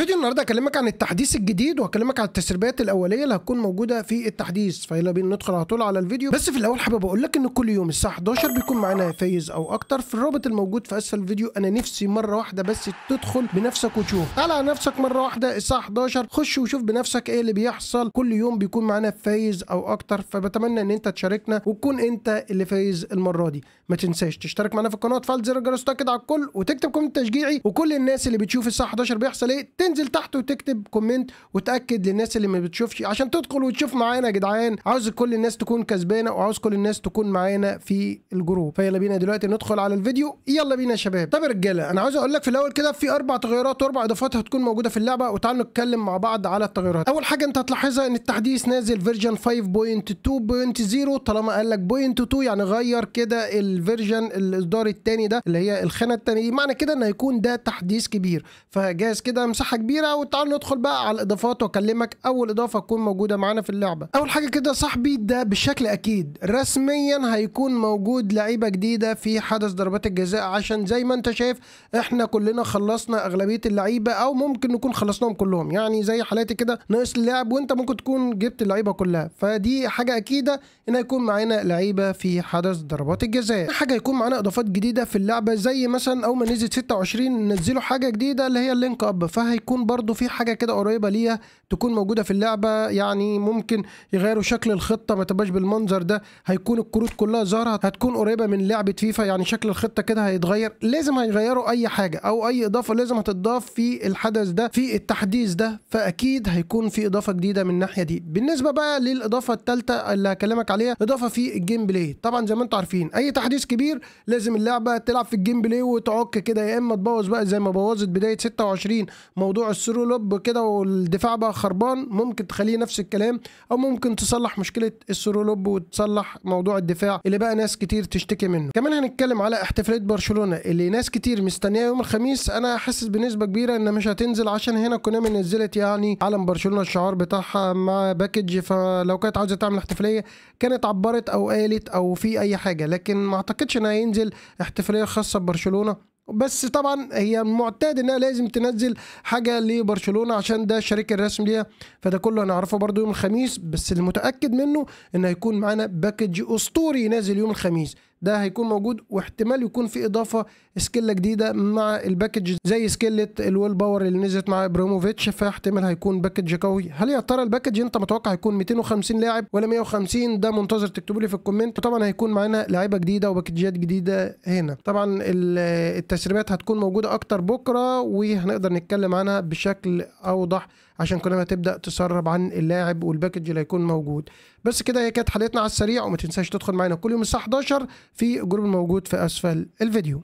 فيديو النهارده هكلمك عن التحديث الجديد وهكلمك عن التسريبات الاولية اللي هتكون موجودة في التحديث، فيلا بينا ندخل على طول على الفيديو. بس في الاول حابب اقول لك ان كل يوم الساعة 11 بيكون معانا فايز او اكتر في الرابط الموجود في اسفل الفيديو. انا نفسي مرة واحدة بس تدخل بنفسك وتشوف، تعالى على نفسك مرة واحدة الساعة 11، خش وشوف بنفسك ايه اللي بيحصل. كل يوم بيكون معانا فايز او اكتر، فبتمنى ان انت تشاركنا وتكون انت اللي فايز المرة دي. ما تنساش تشترك معانا في القناة وتفعل زر الجرس وتاكد على الكل وتكتب comment تشجيعي، وكل الناس اللي بتشوف الساعة 11 بيحصل ايه تنزل تحت وتكتب comment وتاكد للناس اللي ما بتشوفش عشان تدخل وتشوف معانا يا جدعان. عاوز كل الناس تكون كسبانه وعاوز كل الناس تكون معانا في ال group. فيلا بينا دلوقتي ندخل على الفيديو، يلا بينا يا شباب. طب يا رجاله، انا عاوز اقول لك في الاول كده في 4 تغيرات و4 اضافات هتكون موجودة في اللعبة، وتعالوا نتكلم مع بعض على التغيرات. اول حاجة انت هتلاحظها ان التحديث نازل version 5.2.0. طالما قال لك 0.2 يعني غير كده ال version الاصدار الثاني ده اللي هي الخانة الثانية دي، معنى كده ان هيكون ده تحديث كبير. فجاهز كده مساحة كبيرة، وتعالوا ندخل بقى على الاضافات واكلمك اول اضافه تكون موجودة معانا في اللعبة. اول حاجة كده صاحبي، ده بشكل اكيد رسميا هيكون موجود لعيبة جديدة في حدث ضربات الجزاء، عشان زي ما انت شايف احنا كلنا خلصنا اغلبية اللعيبة او ممكن نكون خلصناهم كلهم، يعني زي حالاتي كده ناقص اللاعب وانت ممكن تكون جبت اللعيبة كلها. فدي حاجة اكيدة ان هيكون معانا لعيبة في حدث ضربات الجزاء. حاجة يكون معانا اضافات جديدة في اللعبة، زي مثلا اول ما نزلت 26 نزلوا حاجة جديدة اللي هي ال link up، فهيكون برضو في حاجة كده قريبه ليها تكون موجودة في اللعبة. يعني ممكن يغيروا شكل الخطة ما تبقاش بالمنظر ده، هيكون الكروت كلها ظاهره، هتكون قريبه من لعبه فيفا، يعني شكل الخطة كده هيتغير. لازم هيغيروا اي حاجة او اي اضافه لازم هتضاف في الحدث ده في التحديث ده، فاكيد هيكون في اضافه جديدة من الناحية دي. بالنسبة بقى للاضافه الثالثة اللي هكلمك عليها، اضافه في ال gameplay. طبعا زي ما انتم عارفين اي تحديث كبير لازم اللعبة تلعب في ال gameplay وتعك كده، يا اما تبوظ بقى زي ما بوظت بداية 26 موضوع ال through lob كده والدفاع بقى خربان، ممكن تخليه نفس الكلام، او ممكن تصلح مشكلة ال through lob وتصلح موضوع الدفاع اللي بقى ناس كتير تشتكي منه. كمان هنتكلم على احتفالية برشلونه اللي ناس كتير مستنيها يوم الخميس. انا حاسس بنسبة كبيرة ان مش هتنزل، عشان هنا كونامي نزلت يعني علم برشلونه الشعار بتاعها مع package، فلو كانت عاوزه تعمل احتفالية كانت عبرت او قالت او في اي حاجة، لكن ما اعتقدش ان هينزل احتفالية خاصة ببرشلونة. بس طبعا هي معتاد انها لازم تنزل حاجة لبرشلونة عشان ده الشريك الرسمي ليها، فده كله هنعرفه برضو يوم الخميس. بس المتاكد منه ان هيكون معانا package اسطوري نازل يوم الخميس، ده هيكون موجود، واحتمال يكون في اضافه سكيله جديدة مع ال package زي سكيله ال will power اللي نزلت مع ابراهيموفيتش، فاحتمال هيكون package قوي. هل يا ترى ال package انت متوقع هيكون 250 لاعب ولا 150؟ ده منتظر تكتبوا لي في ال comment. وطبعا هيكون معانا لعيبة جديدة وباكجات جديدة هنا. طبعا التسريبات هتكون موجودة اكتر بكره وهنقدر نتكلم عنها بشكل اوضح، عشان كل ما تبدا تسرب عن اللاعب وال package اللي هيكون موجود. بس كده هي كانت حلقتنا على السريع، وما تنساش تدخل معانا كل يوم الساعة 11 في ال group الموجود في اسفل الفيديو.